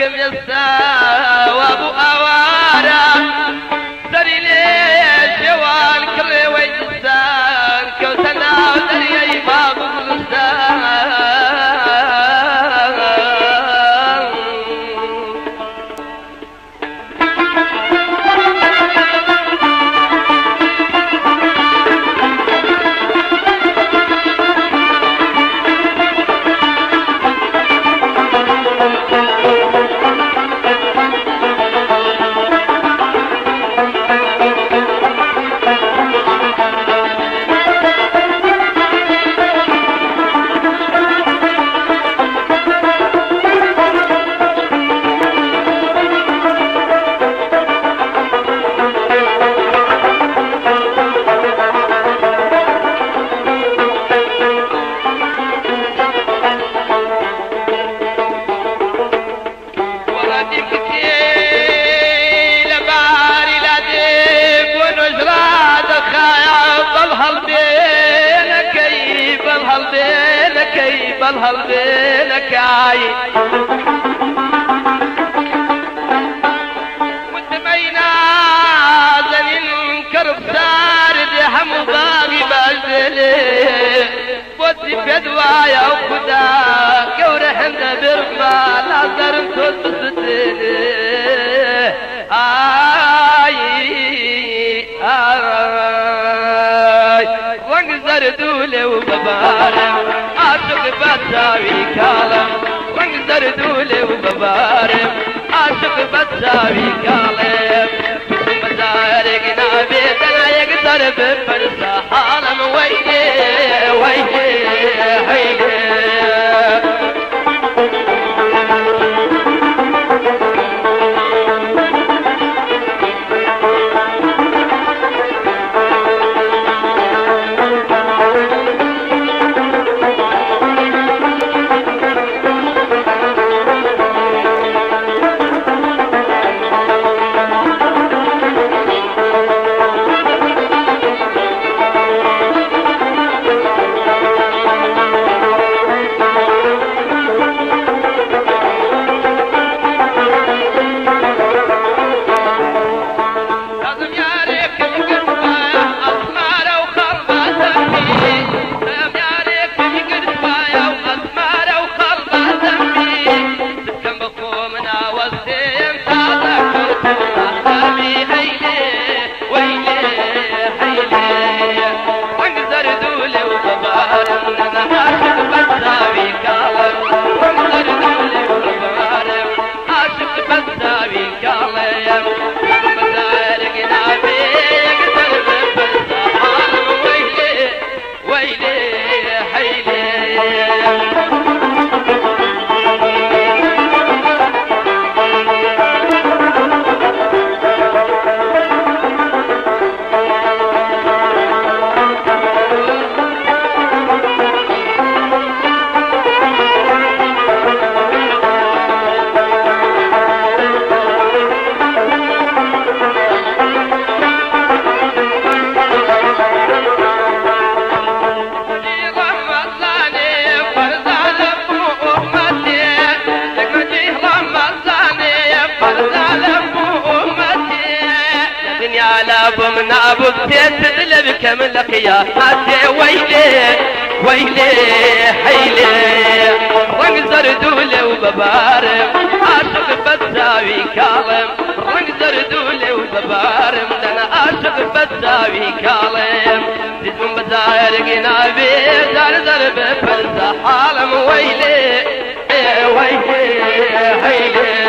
بکەم ئێستا وا بوو ئاوارە سەری لێ شێوان کڕێوەی زستان کەوتە ناو دەریای باغ و گوڵستان. وەڵاتی کچێ لە باری لادێ بۆ نۆژرا دەخایە بەڵ هەڵبێنەکەی بەڵ هەڵبێنەکەی بەڵ هەڵبێنەکای وتم ئەی نازەنین کە ڕوخسارت هەموو باغی باش دێنێ بۆچی پێت وایە ئەو خودا گەورە هەندە برما نازارم تۆت بستێنێ ئای ئای ڕەنگ زەرد و لێو بەبارم عاشق بە چاوی کاڵم ڕەنگ زەرد و لێو بەبارم عاشق بە چاوی کاڵم بەجارێک نابێ تەنها یەک جار بپرسە حاڵم وەیلێ وەیلێ هەیلێ. لازم یارێکم گرتبایە ئەسمارە و خەڵباتەمی لازم یارێکم گرتبایە و ئەسمارە و خەڵباتەمی بکەم بە خۆم ناوەستێم تازە کەوتومە خەمی هەیلێ وەیلێ هەیلێ ڕەنگ زەرد و لێو بەبارم نەنە عاشق بە چاوی کاڵم ڕەنگ زەرد و لێو بەبارم عاشق بە چاوی کاڵم بەجارێک نابێ یەکسەر بپرسە حاڵم وەیلێ وەیلێ هەیلێ. ويلي ويلي حيلي رنگ زرد ولي وببارم عاشق بتساوي كالم رنگ زرد ولي وببارم انا عاشق بتساوي كالم زيد بزارق نابي زار زر بفرس حالم ويلي ويلي حيلي.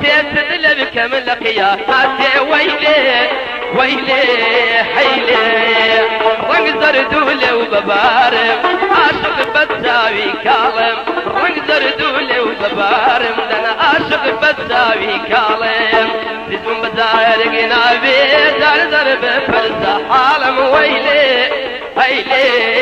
تێتت لە بکەم لە قیامەتێ وەیلێ وەیلێ هەیلێ ڕەنگ زەرد و لێو بەبارم عاشق بە چاوی کاڵم ڕەنگ زەرد و لێو بەبارم دەنا عاشق بە چاوی کاڵم دزم بە جارێک نابێ جار جار بپرسە حاڵم وەیلێ هەیلێ.